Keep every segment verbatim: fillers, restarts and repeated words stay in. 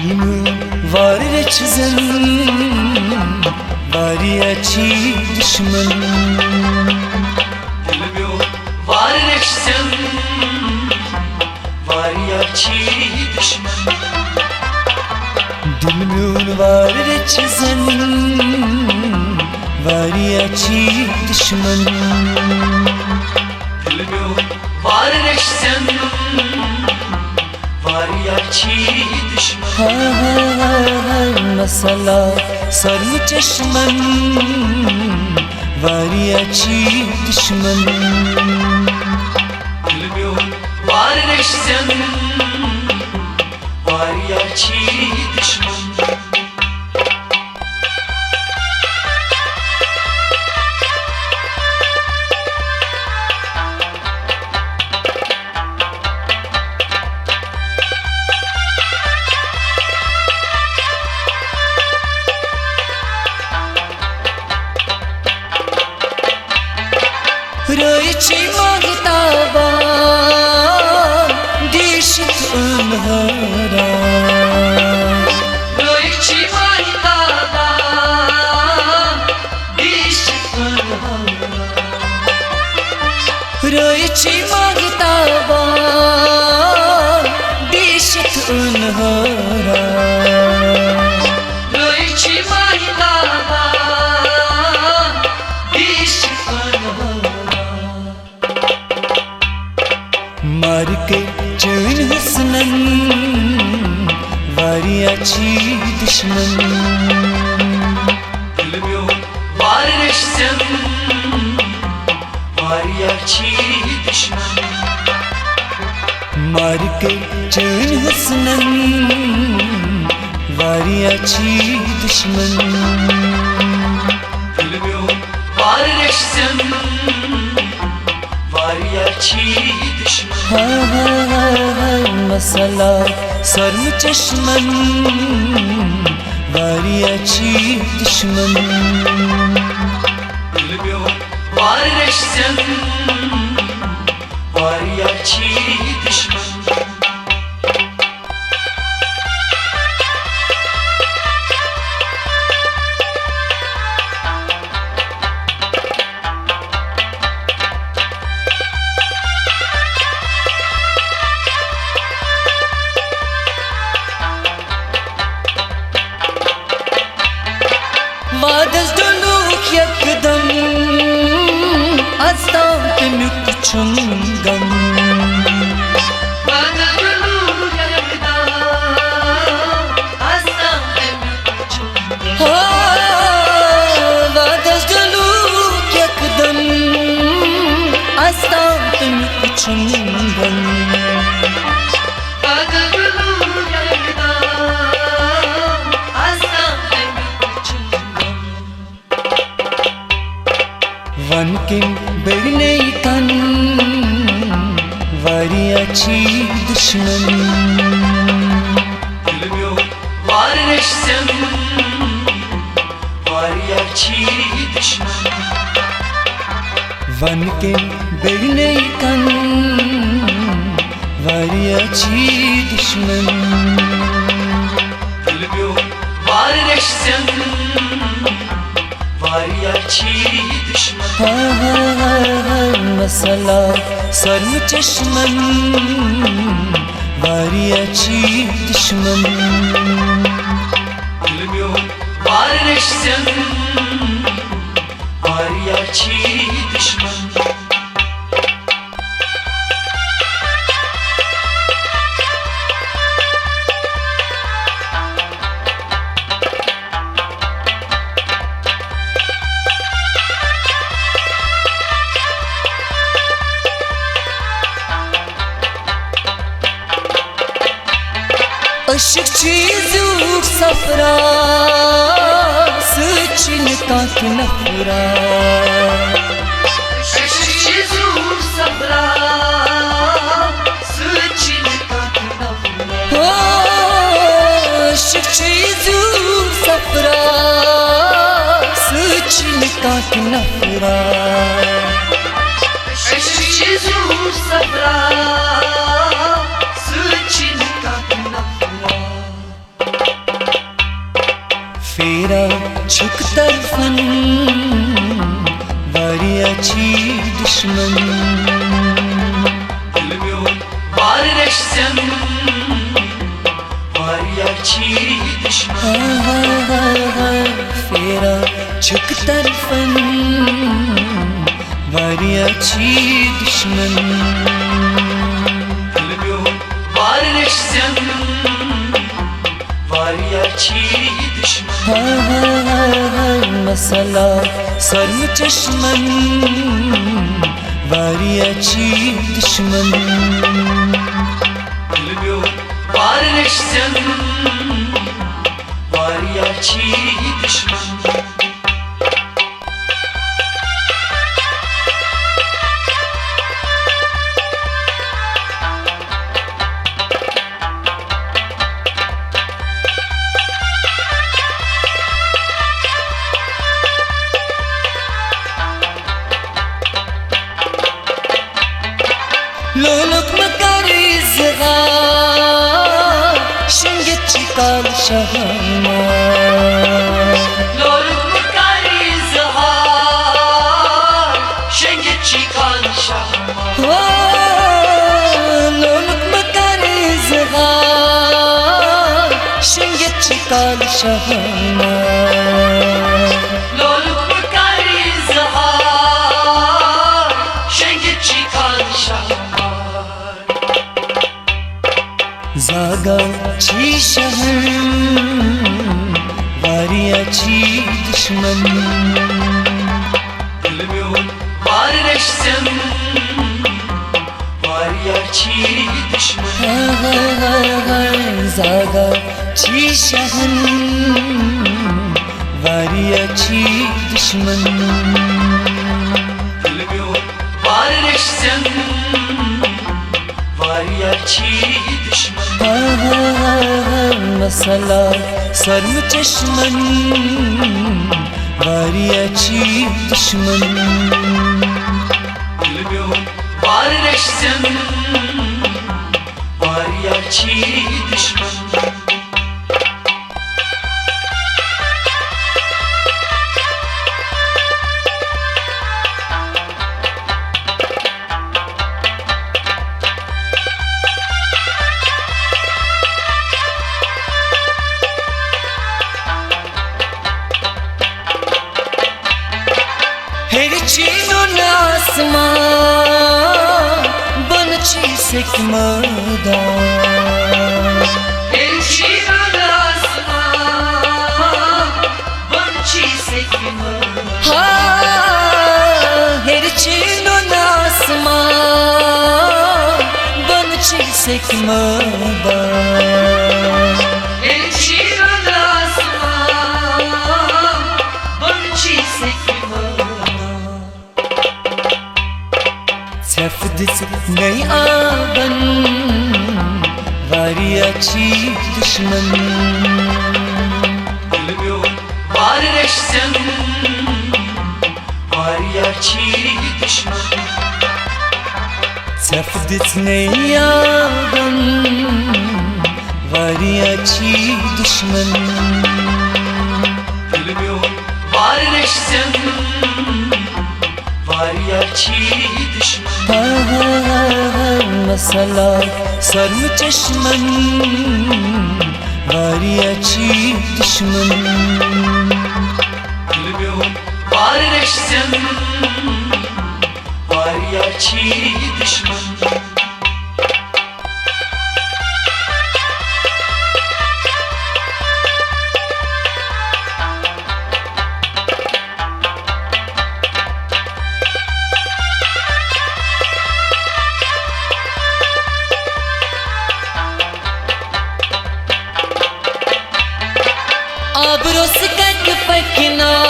یِم وارٕ رٔچھۍ زن واریاہ چھی دُشمن۔ دِل میون وارٕ رٔچھۍ زن واریاہ چھی دُشمن۔ دِل میون وارٕ رٔچھۍ زن واریاہ چھی دُشمن۔ دِل میون وارٕ رٔچھۍ زن واریاہ چھی دُشمن۔ ہاے، ہاے، ہاے، ہاے، مسلہ سرمہٕ چشمن، واریاہ چھی دُشمن۔ دِل میون وارٕ رٔچھۍ زن واریاہ چھی دُشمن۔ رٲیِتھ چھِ ماہتابا دیٖشِتھ أنہٲرا۔ رٲیِتھ چھِ ماہتابا دیٖشِتھ أنہٲرا۔ رٲیِتھ چھِ ماہتابا دیٖشِتھ أنہٲرا۔ رٲیِتھ چھِ ماہتابا دیٖشِتھ أنہٲرا۔ مارکے چٲنۍ حُسنن واریاہ چھی دُشمن۔ دِل میون وارٕ رٔچھۍ زن واریاہ چھی دُشمن۔ مارکے چٲنۍ حُسنن واریاہ چھی دُشمن۔ دِل میون وارٕ رٔچھۍ زن واریاہ چھی دُشمن۔ ہاے، ہاے، ہاے، ہاے، مسلہ سرمہٕ چشمن، واریاہ چھی دُشمن۔ دِل میون وارٕ رٔچھۍ زن واریاہ چھی دُشمن۔ وعدس ڈوٚلُکھ یکدم، از تام تمیُک چھُم غم۔ وعدس ڈوٚلُکھ یکدم، از تام تمیُک چھُم غم۔ ہا، وعدس ڈوٚلُکھ یکدم، از تام تمیُک چھُم غم۔ ون کٔمۍ بٔرۍ نے تن، واریاہ چھی دُشمن۔ دِل میون وارٕ رٔچھۍ زن واریاہ چھی دُشمن۔ ون کٔمۍ بٔرۍ نے تن، واریاہ چھی دُشمن۔ دِل میون وارٕ رٔچھۍ زن واریاہ چھی دُشمن۔ ہاے، ہاے، ہاے، ہاے، مسلہ سرمہٕ چشمن، واریاہ چھی دُشمن۔ دِل میون وارٕ رٔچھۍ زن واریاہ چھی دُشمن۔ عشق چھُ زیوٗٹھ صفرا، سۭتۍ چھِنہٕ کانٛہہ تہِ نفرا۔ عشق چھُ زیوٗٹھ صفرا، سۭتۍ چھِنہٕ کانٛہہ تہِ نفرا۔ ہو، عشق چھُ زیوٗٹھ صفرا، سۭتۍ چھِنہٕ کانٛہہ تہِ نفرا۔ عشق چھُ زیوٗٹھ صفرا، سۭتۍ چھِنہٕ کانٛہہ تہِ نفرا۔ چھُکھ طرفن واریاہ چھی دُشمن۔ دِل میون وارٕ رٔچھزٮ۪ن، واریاہ چھی دُشمن۔ ہا، ہا، ہا، ہا، پھیران چھُکھ طرفن واریاہ چھی دُشمن۔ دِل میون وارٕ رٔچھزٮ۪ن، واریاہ چھی دُشمن۔ ہا، ہا، ہا، ہا، مسلات سرمہٕ چشمن واریاہ چھی دُشمن۔ دِل میون وارٕ رٔچھزٮ۪ن، واریاہ چھی دُشمن۔ لولُک مہٕ کر اظہار، شٔنگِتھ چھی کالہٕ شہمار۔ لولُک مہٕ کر اظہار، شٔنگِتھ چھی کالہٕ شہمار۔ ہو، لولُک مہٕ کر اظہار، شٔنگِتھ چھی کالہٕ شہمار۔ لولُک مہٕ کر اظہار، شٔنگِتھ چھی کالہٕ شہمار۔ زاگان چھی شہم، واریاہ چھی دُشمن۔ دِل میون وارٕ رٔچھزٮ۪ن، واریاہ چھی دُشمن۔ ہاے، ہاے، ہاے، ہاے، زاگان چھی شہم، واریاہ چھی دُشمن۔ دِل میون وارٕ رٔچھزٮ۪ن، واریاہ چھی دُشمن۔ ہا، ہا، ہا، ہا، مسلات سرمہٕ چشمن واریاہ چھی دُشمن۔ دِل میون وارٕ رٔچھزٮ۪ن، واریاہ چھی دُشمن۔ ہیٚرِ چھی نُن آسمان، بۄنہٕ چھی سیٚکہِ مٲدان۔ ہیٚرِ چھی نُن آسمان، بۄنہٕ چھی سیٚکہِ مٲدان۔ ہا، ہیٚرِ چھی نُن آسمان، بۄنہٕ چھی سیٚکہِ مٲدان۔ ہیٚرِ چھی نُن آسمان، بۄنہٕ چھی سیٚکہِ مٲدان۔ ژھٮ۪پھ دِژ نٔے آبن، واریاہ چھی دُشمن۔ دِل میون وارٕ رٔچھزٮ۪ن، واریاہ چھی دُشمن۔ ژھٮ۪پھ دِژ نٔے آبن، واریاہ چھی دُشمن۔ دِل میون وارٕ رٔچھزٮ۪ن، واریاہ چھی دُشمن۔ ہا، ہا، ہا، ہا، مسلات سرمہٕ چشمن واریاہ چھی دُشمن۔ دِل میون وارٕ رٔچھزٮ۪ن، واریاہ چھی دُشمن۔ آبروس کتہِ پکناو،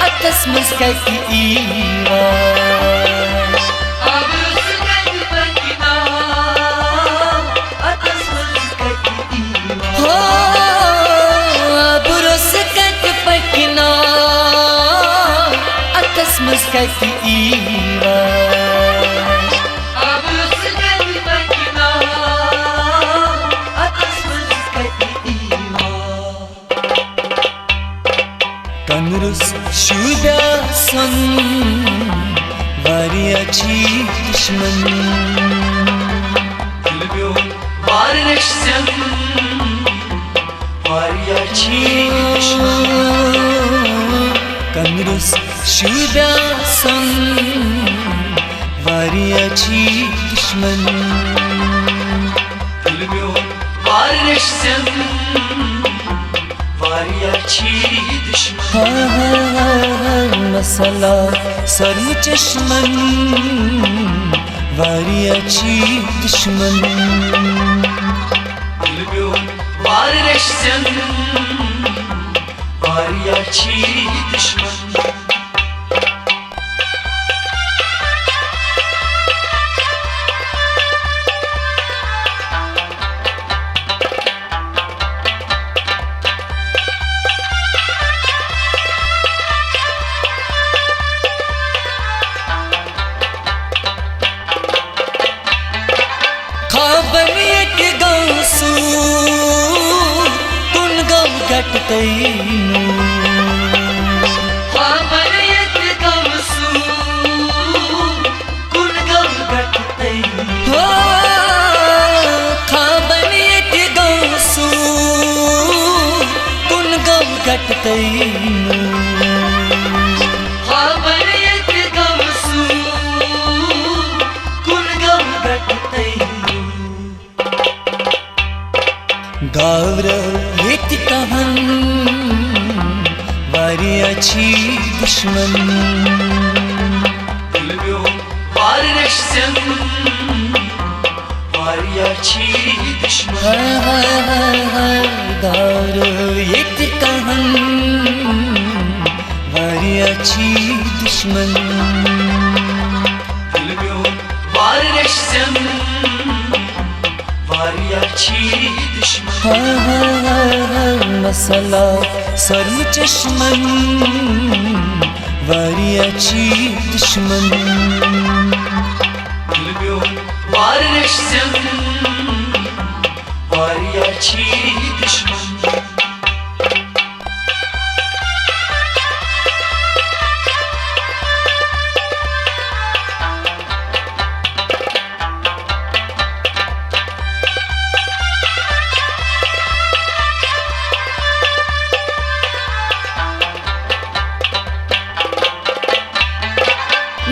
اتس منٛز کتہِ یِوان؟ آبروس کتہِ پکناو، اتس منٛز کتہِ یِوان؟ ہو، آبروس کتہِ پکناو، اتس منٛز کتہِ یِوان؟ آبروس کتہِ پکناو، اتس منٛز کتہِ یِوان؟ شوٗبیا سن واریاہ چھی دُشمن۔ دِل میون وارنش سن واریاہ چھی دُشمن۔ کنرس شوٗبیا سن واریاہ چھی دُشمن۔ دِل میون وارنش سن واریاہ چھی دُشمن۔ ہا ہا ہا ہا، مسلا سرم چشمن واریاہ چھی دُشمن۔ دِل میون وارنش سن واریاہ چھی دُشمن۔ خوابن ییٚتہِ گوٚو سوٗر، کُن گوٚو گٹہٕ تہٕ نوٗر۔ خوابن ییٚتہِ گوٚو سوٗر، کُن گوٚو گٹہٕ تہٕ نوٗر۔ ہو، خوابن ییٚتہِ گوٚو سوٗر، کُن گوٚو گٹہٕ تہٕ نوٗر۔ خوابن ییٚتہِ گوٚو سوٗر، کُن گوٚو گٹہٕ تہٕ نوٗر۔ گاورٕ ییٚتہِ کہن واریاہ چھی دُشمن۔ دِل میون وارنش سن واریاہ چھی دُشمن۔ ہاے ہاے ہاے ہاے، گاورٕ ییٚتہِ کہن واریاہ چھی دُشمن۔ دِل میون وارنش سن واریاہ چھی دُشمن۔ ہاے ہاے ہاے ہاے، مسلا سرم چشمن واریاہ چھی دُشمن۔ دِل میون وارنش سن واریاہ چھی دُشمن۔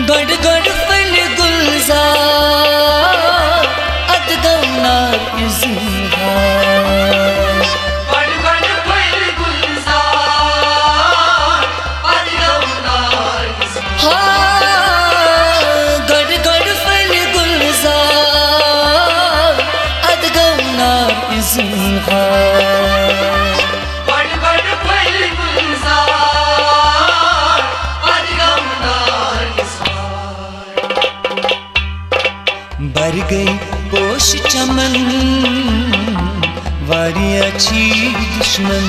گۄڈٕ گۄڈٕ پھٔلۍ گُلزار، اَدٕ گوٚو نار اِظہار۔ گۄڈٕ گۄڈٕ پھٔلۍ گُلزار، اَدٕ گوٚو نار اِظہار۔ ہا، گۄڈٕ گۄڈٕ پھٔلۍ گُلزار، اَدٕ گوٚو نار اِظہار۔ بڑ بڑ پھٔلۍ گُلزار، پتہٕ گوٚو نار اِظہار۔ بر گٔے پوش چمن، واریاہ چھی دُشمن۔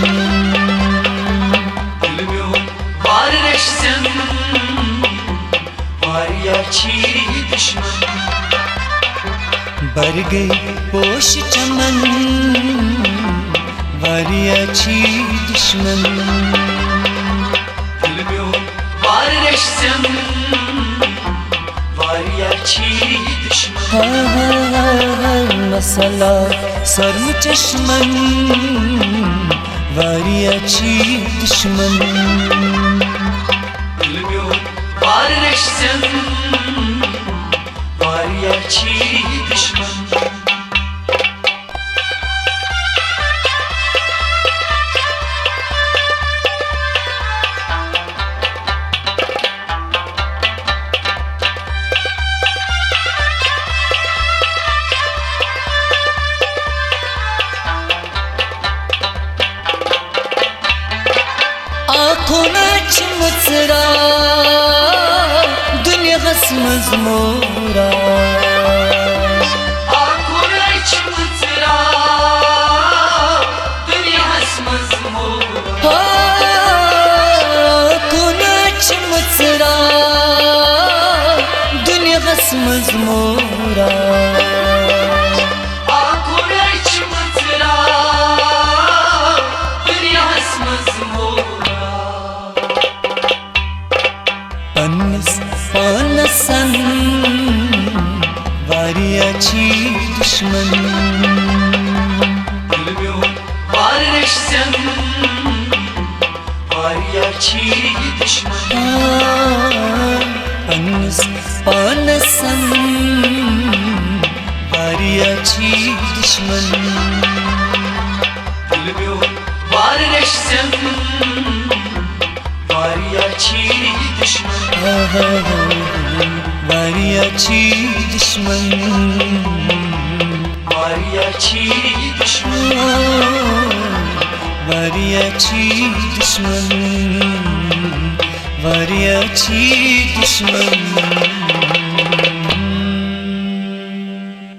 دِل میون وارنش سن، واریاہ چھی دُشمن۔ بر گٔے پوش چمن، واریاہ چھی دُشمن۔ دِل میون وارنش سن، واریاہ چھی دُشمن۔ ہاے ہاے ہاے ہاے، مسلا سرم چشمن، واریاہ چھی دُشمن۔ دِل میون وارنش سن، واریاہ چھی دُشمن۔ آخُن چھِ مٕژران دُنیاہَس منٛز موران۔ آخُن چھِ مٕژران دُنیاہَس منٛز موران۔ آخُن چھِ مٕژران دُنیاہَس منٛز موران۔ آخُن چھِ مٕژران دُنیاہَس منٛز موران۔ چھی دشمن۔ دل میون وار رٔچھزٮ۪ن، واریاہ چھی دشمن۔ آ، پننِس پانس سم، واریاہ چھی دشمن۔ دل میون وار رٔچھزٮ۪ن، واریاہ چھی دشمن۔ آہا، واریاہ چھی دشمن۔ واریاہ چھی دشمن۔ واریاہ چھی دشمن۔ واریاہ چھی دشمن۔